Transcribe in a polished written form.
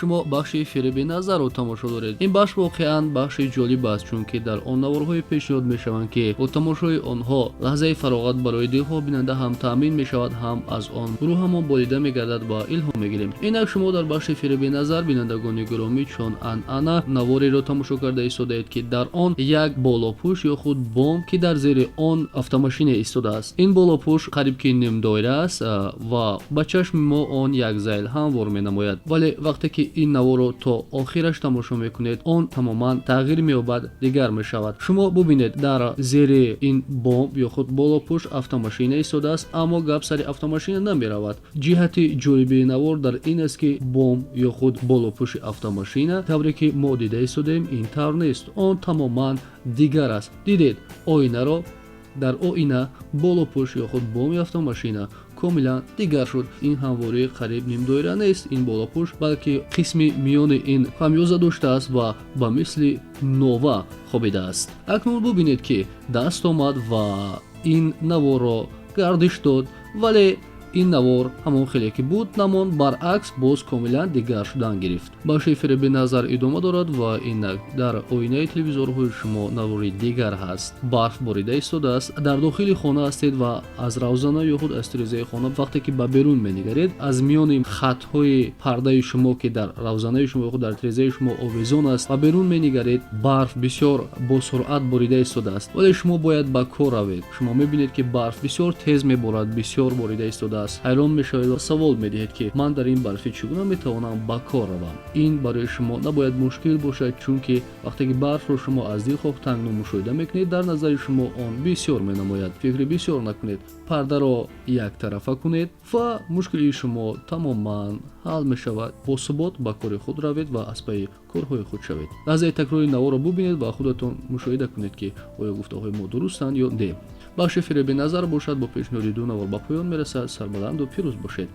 Шумо бахши «Фиреби назарро» тамошо доред. Ин бахш воқеан бахши ҷолиб аст, чунки дар он наворҳое пешниҳод мешаванд, ки бо тамошои онҳо лаҳзаи фароғат барои дилхоҳ бинанда ҳам таъмин мешавад, ҳам аз он рӯҳамон болида мегардад ва илҳом мегирем. Инак, шумо дар бахши «Фиреби назар», бинандагони гиромӣ, чун анъана навореро тамошо карда истодаед, ки дар он як болопӯш ё худ бом, ки дар зери он автомошина истодааст. Ин болопӯш қариб ки нимдоира аст ва ба чашми мо он як зайл ҳамвор менамояд, вале вақте ки ин наворро то охираш тамошо мекунед, он тамоман тағйир меёбад, дигар мешавад. Шумо бубинед, дар зери ин бом ё худ болопӯш автомошина истодааст, аммо гап сари автомошина намеравад. Ҷиҳати ҷолибии навор дар ин аст, ки бом ё худ болопӯши автомошина, тавре ки мо дида истодаем, ин тавр нест, он тамоман дигар аст. Дидед оинаро? Дар оина болопӯш ё худ боми автомошина комилан дигар шуд. Ин ҳамвории қариб нимдоира нест ин болопӯш, балки қисми миёни ин хамёза доштааст ва ба мисли нова хобидааст. Акнун бубинед, ки даст омад ва ин наворро гардиш дод, вале ин навор ҳамон хеле ки буд намонд, баръакс, боз комилан дигар шудан гирифт. Бахши «Фиреби назар» идома дорад ва инак дар оинаи телевизорҳои шумо навори дигар ҳаст. Барф борида истодааст, дар дохили хона ҳастед ва аз равзана ё худ аз тирезаи хона вақте ки ба берун менигаред, аз миёни хатҳои пардаи шумо, ки дар равзанаи шумо ё худ дар тирезаи шумо овезон аст, ба берун менигаред, барф бисёр бо суръат борида истодааст, вале шумо бояд ба кор равед. Шумо мебинед, ки барф бисёр тез меборад, бисёр борида истодааст. Ҳайрон мешавед ва савол медиҳед, ки ман дар ин барфӣ чӣ гуна метавонам ба кор равам? Ин барои шумо набояд мушкил бошад, чунки вақте ки барфро шумо аз дилхоҳ тангно мушоҳида мекунед, дар назари шумо он бисёр менамояд. Фикри бисёр накунед, пардаро яктарафа кунед ва мушкилии шумо тамоман ҳал мешавад. Бо субот ба кори худ равед ва аз пайи корҳои худ шавед. Лаҳзаи такрори наворро бубинед ва худатон мушоҳида кунед, ки оё гуфтаҳои мо дурустанд ё не. Бахши «Фиреби назар» бошад, бо пешниҳоди ду навор ба поён мерасад. Сарбаланду пирӯз бошед.